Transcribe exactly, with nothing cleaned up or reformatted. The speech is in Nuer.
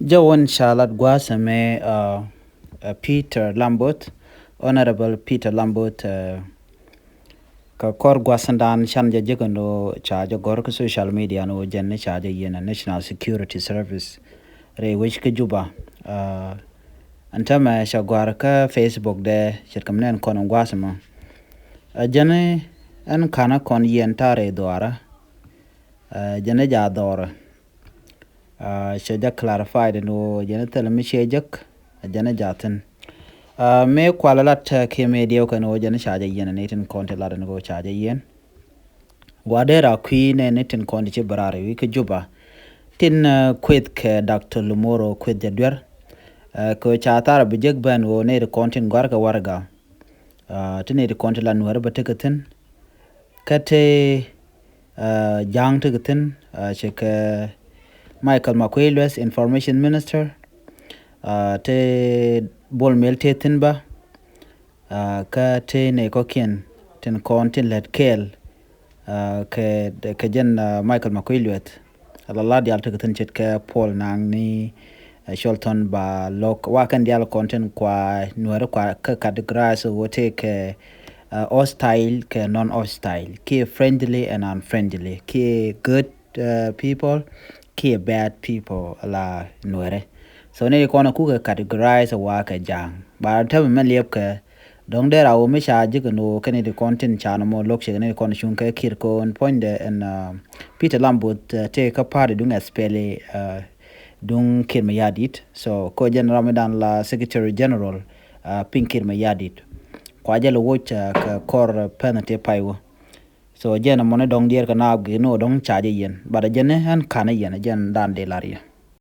Jɛ wän ca lat gua̱a̱th ɛmɛ, uh, uh, Peter Lambert, Honorable Peter Lambert, uh, kɛ kɔr gua̱a̱th ɛn dan can jɛ jek ɛn ɣöö ca jɛ gɔ̱r kä social media ɛn ɣöö jɛn ni ca jɛ yiɛn ɛ National Security Service rɛy wec kä Juba. Uh, ɛn täämɛ ca gɔ̱a̱r kä Facebook dɛ ce̱tkɛ mi nɛn kɔn in gua̱a̱th ɛmɔ. Uh, jɛn ni ɛn ka̱n ɛ kɔn yiɛn ta̱a̱ rɛy dhɔaarä. Uh, jɛn ni ja̱ dhɔrɛ. Uh, cɛ jɛ clarified ɛn ɣöö jɛn thil mi ciɛ jek, uh, jɛn ja̱ thi̱n. Uh, mëë kualɛ lat, uh, kiɛ mëë diɛw kɛn ɣöö jɛn ca jɛ yiɛn, ni tin kɔn ti lat ɛn ɣöö ca jɛ yiɛn. Wa dee ra kui̱ nɛ ni tin kɔn ti ci bɛ raar wi̱i̱ kä Juba. Tin, uh, kueth kɛ Doctor Lumoro kueth jɛ duer. Uh, kɛ ɣöö ca thar bi jek ben ɣöö ni ti kɔn tin gɔ̱a̱r kɛ warɛga. Uh, ti ni ti kɔn ti la Nuɛr bɛ tekɛ thi̱n. Kä ti, uh, Ja̱a̱ŋ tekɛ thi̱n, uh, cɛ kɛ Michael Makuei Lueth, Information Minister. Uh, ti Bol Mel tëë thi̱n bä. Uh, kä ti nɛy kɔ̱kiɛn tin kɔn tin lät kɛɛl, uh, kɛ, kɛ jɛn, uh, Michael Makuei Lueth. Ala la diaal tekɛ thi̱n ce̱tkɛ Paul Nang ni, uh, Cholton Ba Lok. Wa kɛn diaal kɔn tin kua Nuɛri kua kä categorize ɣöö tëë kɛ, uh, hostile kɛ non-hostile, kiɛ friendly and unfriendly, kiɛ good, uh, people, kiɛ bad people la Nuɛri. So ni kɔn kukɛ categorize wa kɛ Ja̱a̱ŋ. Ba täämɛ mɛ liɛp kɛ dɔ̱ŋ dee ra wä mi ca jek ɛn ɣöö kɛn ti kɔn tin ca nɔmɔ lo̱k cɛ kɛn ti kɔn cuŋ kɛ kir kɔn puɔ̱nydɛ ɛn, uh, Peter Lambert, uh, tëë kä party duŋ S P L A, uh, duŋ Kiir Mayardit. So kɔ jɛn ram mi dan la Secretary General, uh, piny Kiir Mayardit. Kua jɛ lɛ woc, uh, kɛ kɔr, uh, pɛn ti pay wä. So jɛn mɔni dɔ̱ŋ diɛɛr kɛ na gɛ ni wä dɔ̱ŋ ca jɛ yɛn. But jɛn ni ɛn ka̱n yɛn, jɛn dan dee lar yɛ.